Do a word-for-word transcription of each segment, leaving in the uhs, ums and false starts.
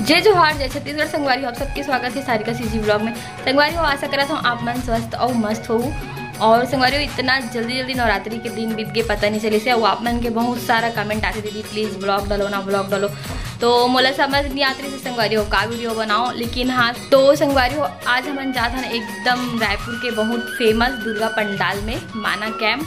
जय जोहार, जय छत्तीसगढ़। संगवारी हो, आप सबके स्वागत हे सारिका CG vlog में। संगवारी हो, आशा करत हूँ आप मन स्वस्थ अउ मस्त हो। और संगवारी हो, इतना जल्दी जल्दी नवरात्रि के दिन बीत गे, पता नहीं चलिस हे। अउ आप मन के बहुत सारा comment आथे, "दीदी please vlog डालो ना, vlog डालो।" तो मोला समझ नहीं आत रहिस हे संगवारी हो का video बनाओ, लेकिन हाँ, तो संगवारी हो, आज हमन जात हन एकदम रायपुर के बहुत famous दुर्गा पंडाल में, माना camp,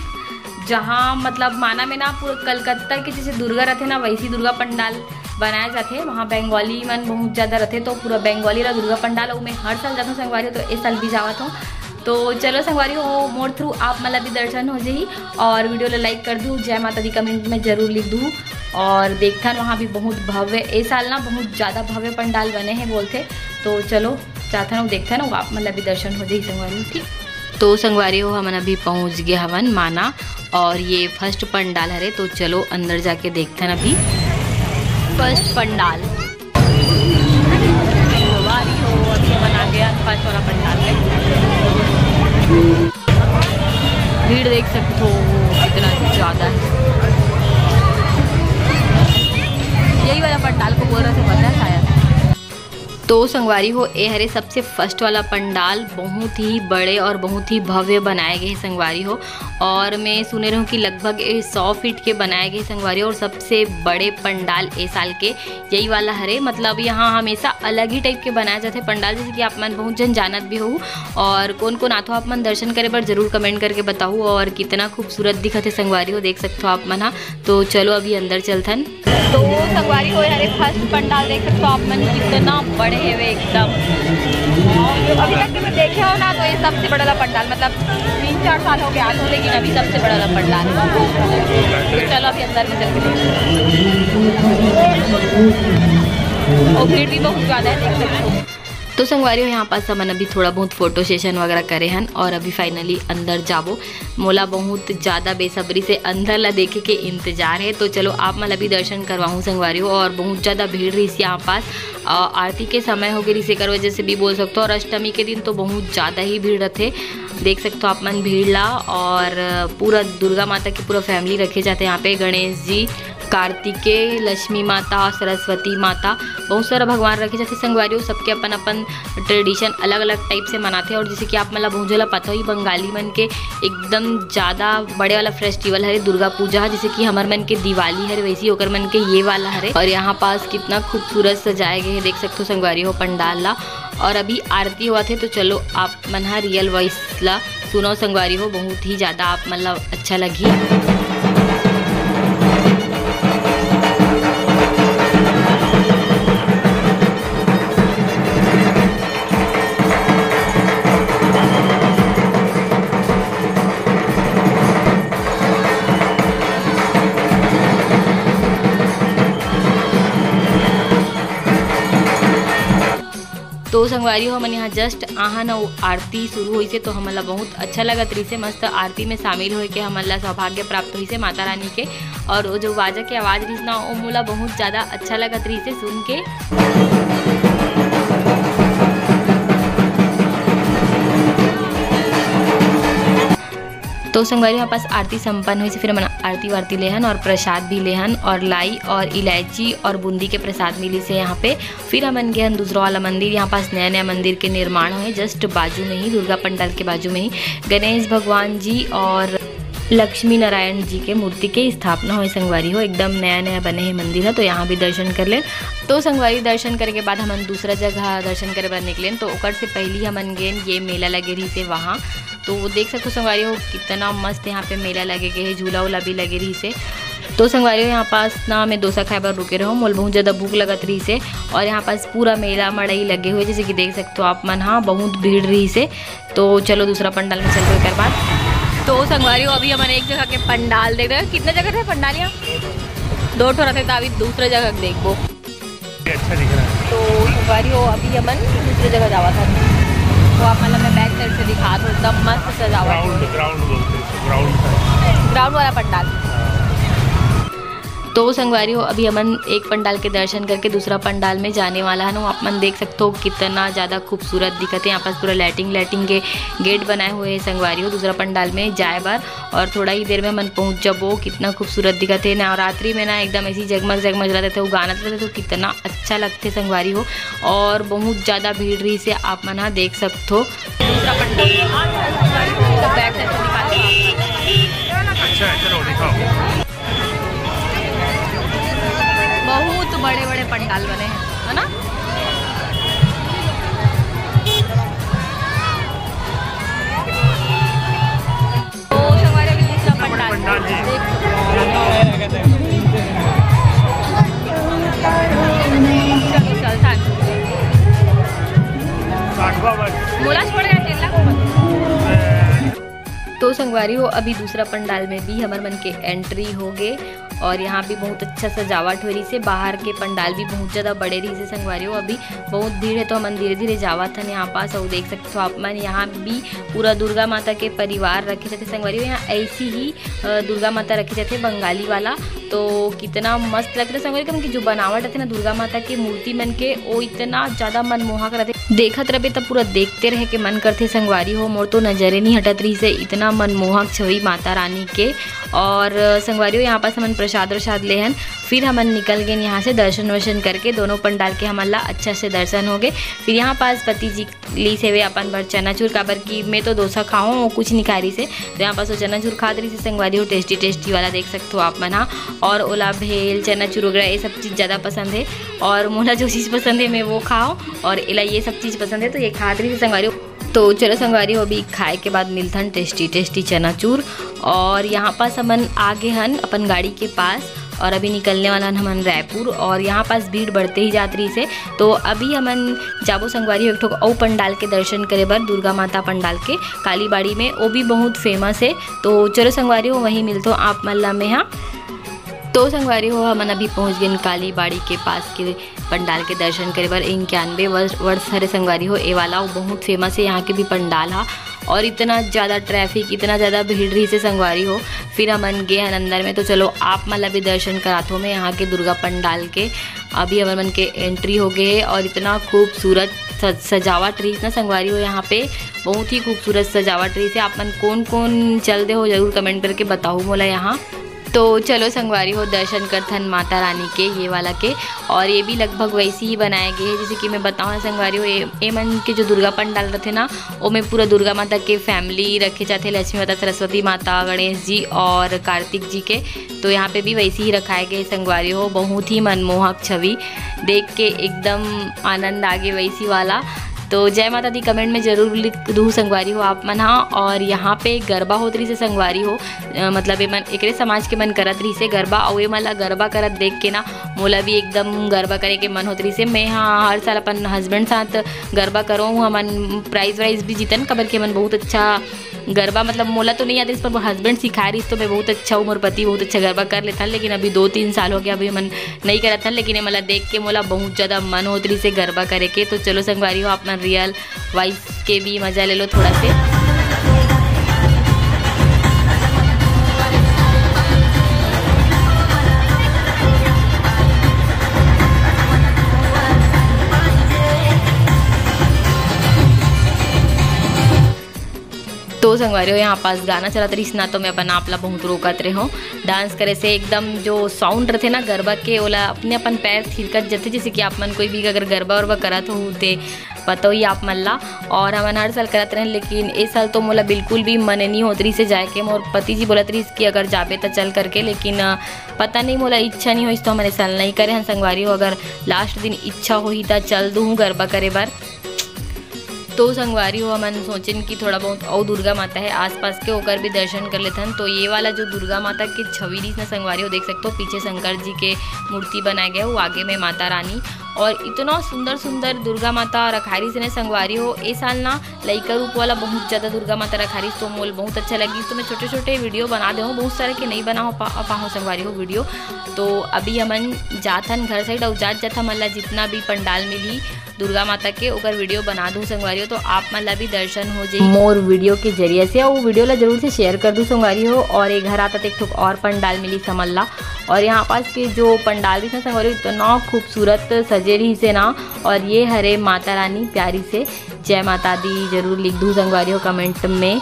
जहाँ मतलब माना में ना पूरा कलकत्ता के जैसे दुर्गा रथे ना, वैसी दुर्गा पंडाल बनाए जाथे। वहाँ बंगाली मन बहुत ज्यादा रथे, तो पूरा बंगाली ला दुर्गा पंडाल, अउ मैं हर साल जाथों संगवारी हो, तो ए साल भी जावत हूँ। तो चलो संगवारी हो, मोर through आप मन ला भी दर्शन हो जाही, और video ला like कर दू, जय माता दी comment में जरूर लिख दू। और देखथन वहाँ भी बहुत भव्य, ए साल ना बहुत ज्यादा भव्य पंडाल बने हैं बोलथे। तो चलो जाथन अउ देखथन, अउ आप मन ला भी दर्शन हो जाही संगवारी हो, ठीक। तो संगवारी हो, हमन अभी पहुँच गए हवन माना, और ये first पंडाल हरे। तो चलो अंदर जाके देखथन अभी first पंडाल। संगवारी हो, अभी हमन आ गए first वाला पंडाल में। भीड़ देख सकते हो कितना ज्यादा है। यही वाला पंडाल को बोल रहे थे, पता है शायद। तो संगवारी हो, ए हरे सबसे first वाला पंडाल, बहुत ही बड़े और बहुत ही भव्य बनाए गए हे संगवारी हो। और मैं सुने रहूँ कि लगभग ए सौ feet के बनाए गए हे संगवारी हो, और सबसे बड़े पंडाल ए साल के यही वाला हरे। मतलब यहाँ हमेशा अलग ही type के बनाए जाथे पंडाल, जैसे कि आप मन बहुत झन जानत भी हो। और कौन कौन आथो आप मन दर्शन करे बर, जरूर comment करके बताओ। और कितना खूबसूरत दिखत हे संगवारी हो, देख सकथो आप मन हा। तो चलो अभी अंदर चलथन। तो संगवारी हो, हरे first पंडाल देख सकते हो आप मन, कितना बड़े हेवे एकदम। अभी तक के मैं देखे हो ना, तो ये सबसे बड़ा वाला पंडाल, मतलब तीन चार साल हो गया आए हो, लेकिन अभी सबसे बड़ा वाला पंडाल। तो चलो अभी अंदर में चल के देखते हैं। और भीड़ भी बहुत ज्यादा है, देख सकते हो। तो संगवारी हो, यहाँ पास हमन अभी थोड़ा बहुत photo session वगैरह करे हन और अभी finally अंदर जाबो। मोला बहुत ज्यादा बेसब्री से अंदर ला देखे के इंतजार है। तो चलो आप मन ला भी दर्शन करवाहूँ संगवारी हो। और बहुत ज्यादा भीड़ रहिस यहाँ पास, अ, आरती के समय हो गए रहिस, एकर वजह से भी बोल सकते हो। और अष्टमी के दिन तो बहुत ज्यादा ही भीड़ रहथे, देख सकते हो आप मन भीड़ ला। और पूरा दुर्गा माता की पूरा family रखे जाते हैं यहाँ पे, गणेश जी, कार्तिकेय, लक्ष्मी माता, सरस्वती माता, बहुत सारा भगवान रखे जाथे संगवारी हो। सबके अपन अपन tradition अलग अलग type से मनाथे। और जैसे कि आप मन ला बहुत झन ला पता होही, बंगाली मन के एकदम ज्यादा बड़े वाला festival हरे दुर्गा पूजा, जैसे कि हमर मन के दिवाली हरे, वैसे ही ओकर मन के ये वाला हरे। और यहाँ पास कितना खूबसूरत सजाए गए हे, देख सकते हो संगवारी हो पंडाल ला। और अभी आरती होवत हे, तो चलो आप मन हा real voice ला सुनो संगवारी हो, बहुत ही ज्यादा आप मन ला अच्छा लगही। तो संगवारी हो, हमन यहाँ just आहन अउ आरती शुरू होइसे तो हमन ला बहुत अच्छा लगत रहिसे। मस्त आरती में शामिल होए के हमन ला सौभाग्य प्राप्त होइसे माता रानी के। और वो जो बाजा के आवाज रहिस ना, वो मोला बहुत ज्यादा अच्छा लगत रहिसे सुन के। तो संगवारी, यहाँ पास आरती संपन्न होइसे, फिर हमन आरती वारती लेहन और प्रसाद भी लेहन और लाई और इलायची और बूंदी के प्रसाद मिलिसे यहाँ पे। फिर हमन गे हन दूसरा वाला मंदिर। यहाँ पास नया नया मंदिर के निर्माण होए, just बाजू में ही, दुर्गा पंडाल के बाजू में ही गणेश भगवान जी और लक्ष्मी नारायण जी के मूर्ति के स्थापना होए संगवारी हो। एकदम नया नया बने हे मंदिर ह, तो यहाँ भी दर्शन कर ले। तो संगवारी, दर्शन करे के बाद हमन दूसरा जगह दर्शन करे बर निकलेन, तो ओकर से पहली हमन गेन ये मेला लगे रहिसे वहाँ। तो वो देख सकते हो संगवारी हो, कितना मस्त यहाँ पे मेला लगे गए है, झूला उला भी लगे रहिसे। तो संगवारी हो, यहाँ पास ना मैं डोसा खाए बर रुके रहो, मोल बहुत ज्यादा भूख लगत रहिसे। और यहाँ पास पूरा मेला मड़ई लगे हुए, जैसे कि देख सकते हो आप मन, हाँ, बहुत भीड़ रहिसे। तो चलो दूसरा पंडाल में चलते हैं एक बार। तो संगवारी हो, अभी हमन एक जगह के पंडाल देख रहे हैं। कितना जगह थे पंडाल यहाँ? दो ठो रहते, तो अभी दूसरा जगह देखबो। ये अच्छा दिख रहा है। तो संगवारी हो, अभी हमन दूसरे जगह जावा था, तो आप मतलब मैं back side से दिखा दो, एकदम मस्त सजावट। ग्राउंड, ग्राउंड बोलते हैं इसको, ग्राउंड का। ग्राउंड वाला पंडाल। हाँ। तो संगवारी हो, अभी हमन एक पंडाल के दर्शन करके दूसरा पंडाल में जाने वाला हन। आप मन देख सकथो कितना ज्यादा खूबसूरत दिखत हे। यहाँ पास पूरा लाइटिंग, लाइटिंग के गेट बनाए हुए हे संगवारी हो, दूसरा पंडाल में जाए बर। और थोड़ा ही देर में हमन पहुँच जबो। कितना खूबसूरत दिखत हे। नवरात्रि में ना एकदम ऐसी जगमग जगमग जला देथे, वो गाना चलथे तो कितना अच्छा लगथे संगवारी हो। और बहुत ज्यादा भीड़ रहिसे, आप मन ह देख सकथो। दूसरा पंडाल। अच्छा है, चलो दिखाओ। बहुत बड़े बड़े पंडाल बने हैं, है ना? तो संगवारी, अभी दूसरा पंडाल। पंडाल है। देख सकते हो। चल, चल, थान। साठवा वर्ष। मोला छोड़ के अकेला को मत। तो संगवारी हो, अभी दूसरा पंडाल में भी हमर मन के एंट्री हो गे और यहाँ भी बहुत अच्छा सजावट हो रहिसे। बाहर के पंडाल भी बहुत ज्यादा बड़े रहिसे संगवारी हो। अभी बहुत भीड़ है तो हमन धीरे धीरे जावत हन यहाँ पास। और देख सकते हो आप मन, यहाँ भी पूरा दुर्गा माता के परिवार रखे जाथे संगवारी हो। यहाँ ऐसी ही अ, दुर्गा माता रखे जाथे बंगाली वाला। तो कितना मस्त लगता है संगवारी हो, कि जो बनावट है ना दुर्गा माता के मूर्ति मन के, वो इतना ज्यादा मनमोहक रहते, देखत रहे तो पूरा देखते रहे के मन करथे संगवारी हो। मोर तो नजरे नहीं हटत रहिसे, इतना मनमोहक छवि माता रानी के। और संगवारी हो, यहाँ पास हमन प्रसाद व्रसाद ले हन, फिर हमन निकल गए यहाँ से दर्शन वर्शन करके। दोनों पंडाल के हमन ला अच्छा से दर्शन हो गए। फिर यहाँ पास पति जी लीस हेवे अपन बर चनाचूर, काबर कि मैं तो डोसा खाऊं, वो कुछ नहीं खा रहिसे। तो यहाँ पास वो चनाचूर खात रहिसे संगवारी हो, टेस्टी टेस्टी वाला, देख सकते हो आप मन हा। और ओला भेल, चनाचूर वगैरह ये सब चीज़ ज़्यादा पसंद है, और मोला जो चीज़ पसंद है मैं वो खाऊं, और एला ये सब चीज़ पसंद है तो ये खात रहिसे संगवारी हो। तो चलो संगवारी हो, अभी खाए के बाद मिलथन टेस्टी टेस्टी चनाचूर। और यहाँ पास हमन आगे हन अपन गाड़ी के पास, और अभी निकलने वाला हन हमन रायपुर। और यहाँ पास भीड़ बढ़ते ही जात रहिसे, तो अभी हमन जाबो संगवारी हो एक ठो अउ पंडाल के दर्शन करे बर, दुर्गा माता पंडाल के कालीबाड़ी में। वो भी बहुत फेमस है। तो चलो संगवारी हो, वहीं मिलथो आप मन ला मैं हा। तो संगवारी हो, हमन अभी पहुँच गए कालीबाड़ी के पास के पंडाल के दर्शन करे बर। इक्यानवे वर्ष वर्ष हरे संगवारी हो ए वाला, वो बहुत फेमस है यहाँ के भी पंडाल हा। और इतना ज़्यादा ट्रैफिक, इतना ज़्यादा भीड़ रहिसे संगवारी हो। फिर हमन गे हन अंदर में। तो चलो आप मन ला भी दर्शन कराथो मैं यहाँ के दुर्गा पंडाल के। अभी हमर मन के एंट्री हो गए है और इतना खूबसूरत सज-, सजावट रहिस ना संगवारी हो यहाँ पे, बहुत ही खूबसूरत सजावट रहिसे। आप मन कौन कौन चल दे हो जरूर कमेंट करके बताओ मोला यहाँ। तो चलो संगवारी हो, दर्शन करथन माता रानी के, ये वाला के। और ये भी लगभग वैसे ही बनाए गए हैं जैसे कि मैं बताऊँ ना संगवारी हो, ए, ए मन के जो दुर्गा पंडाल रथे ना, ओमे पूरा दुर्गा माता के फैमिली रखे जाथे, लक्ष्मी माता, सरस्वती माता, गणेश जी और कार्तिक जी के। तो यहाँ पे भी वैसे ही रखाए गए संगवारी हो, बहुत ही मनमोहक छवि देख के एकदम आनंद आगे वैसी वाला। तो जय माता दी कमेंट में जरूर लिख दू संगवारी हो आप मन हा। और यहाँ पे गरबा होत रहिसे संगवारी हो, अ, मतलब ए मन एकरे समाज के मन करत रहिसे गरबा, अउ ए मन ला गरबा करत देख के ना मोला भी एकदम गरबा करे के मन होत रहिसे। मैं हा हर साल अपन हस्बैंड साथ गरबा करो, हमन प्राइज वाइज भी जीतन, काबर के हमन बहुत अच्छा गरबा, मतलब मोला तो नहीं आते, पर वो हस्बैंड सिखाए रहिस तो मैं बहुत अच्छा हूँ, मोर पति बहुत अच्छा गरबा कर लेथन। लेकिन अभी दो तीन साल हो गया, अभी हमन नहीं करत हन, लेकिन ये मोला देख के मोला बहुत ज़्यादा मन होत रहिसे गरबा करे के। तो चलो संगवारी हो, आप मन रियल वॉइस के भी मज़ा ले लो थोड़ा से। तो संगवारी हो, यहाँ पास गाना चलत रहिस ना, तो मैं अपन आप ला बहुत रोकत रहे हूँ। डांस करे से एकदम जो साउंड रहते ना गरबा के, ओला अपने अपन पैर थिरकत जथे, जैसे कि आप मन कोई भी अगर गरबा उरबा करत हो ते पता ही आप मन ला। और हमन हर साल करत रहेन, लेकिन ए साल तो मोला बिल्कुल भी मन नहीं होत रहिस हे जाए के। मोर पति जी बोलत रहिस कि अगर जाबे त चल करके, लेकिन, अ, पता नहीं मोला इच्छा नहीं होइस, तो हमन ए साल नहीं करे हन संगवारी हो। अगर लास्ट दिन इच्छा होही त चल दूहूँ गरबा करे बर। तो संगवारी हो, हमन सोचेन कि थोड़ा बहुत अउ दुर्गा माता है आसपास के, ओकर भी दर्शन कर लेथन। तो ये वाला जो दुर्गा माता के छवि रहिस ना संगवारी हो, देख सकते हो पीछे शंकर जी के मूर्ति बनाए गए, वो आगे में माता रानी। और इतना सुंदर सुंदर दुर्गा माता रखारिस हे ना संगवारी हो। ए साल ना लइका रूप वाला बहुत ज्यादा दुर्गा माता रखारिस, तो मोला बहुत अच्छा लगिस। तो मैं छोटे छोटे वीडियो बना दे हूँ, बहुत सारा के नहीं बना हो पा, पाहूँ संगवारी हो वीडियो। तो अभी हमन जाथन घर side, अउ जात जात हमन ला जितना भी पंडाल मिलही दुर्गा माता के, ओकर वीडियो बना दूँ संगवारी हो, तो आप मन ला भी दर्शन हो जाई मोर वीडियो के जरिए से। अउ वीडियो ला जरूर से share कर दूँ संगवारी हो। और ये घर आता एक ठो और पंडाल मिलिस हमन ला, और यहाँ पास के जो पंडाल रहिस ना संगवारी हो, इतना खूबसूरत सजे रहिस हे ना। और ये हरे माता रानी प्यारी से जय माता दी जरूर लिख दूँ संगवारी हो comment में।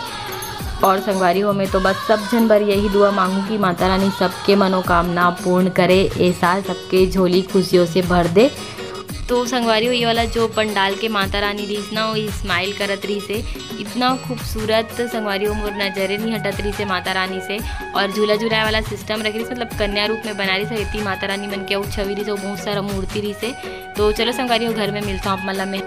और संगवारी हो, मैं तो बस सब झन बर यही दुआ मांगू कि माता रानी सबके मनोकामना पूर्ण करे, ए साल सबके झोली खुशियों से भर दे। तो संगवारी हो, ये वाला जो पंडाल के माता रानी रहिस ना, वो smile करत रहिस हे, इतना खूबसूरत संगवारी हो, मोर नजरे नहीं हटत रहिस हे माता रानी से। और झूला झुलाए वाला system रखे रहिस, मतलब कन्या रूप में बना रहिस हे, इतनी माता रानी मन के अउ छवि रहिस हे, बहुत सारा मूर्ति रहिस हे। तो चलो संगवारी हो, घर में मिलता हूँ आप मन ला मैं।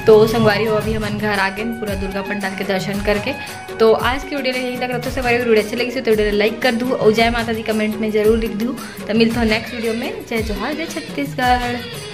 तो संगवारी हो, अभी हमन घर आ गए पूरा दुर्गा पंडाल के दर्शन करके। तो आज के वीडियो ला यहीं तक रखथों संगवारी हो। वीडियो अच्छा लगिस हे तो वीडियो ला like कर दू और जय माता दी comment में जरूर लिख दू। तो मिलता हूँ next वीडियो में। जय जोहार, जय छत्तीसगढ़।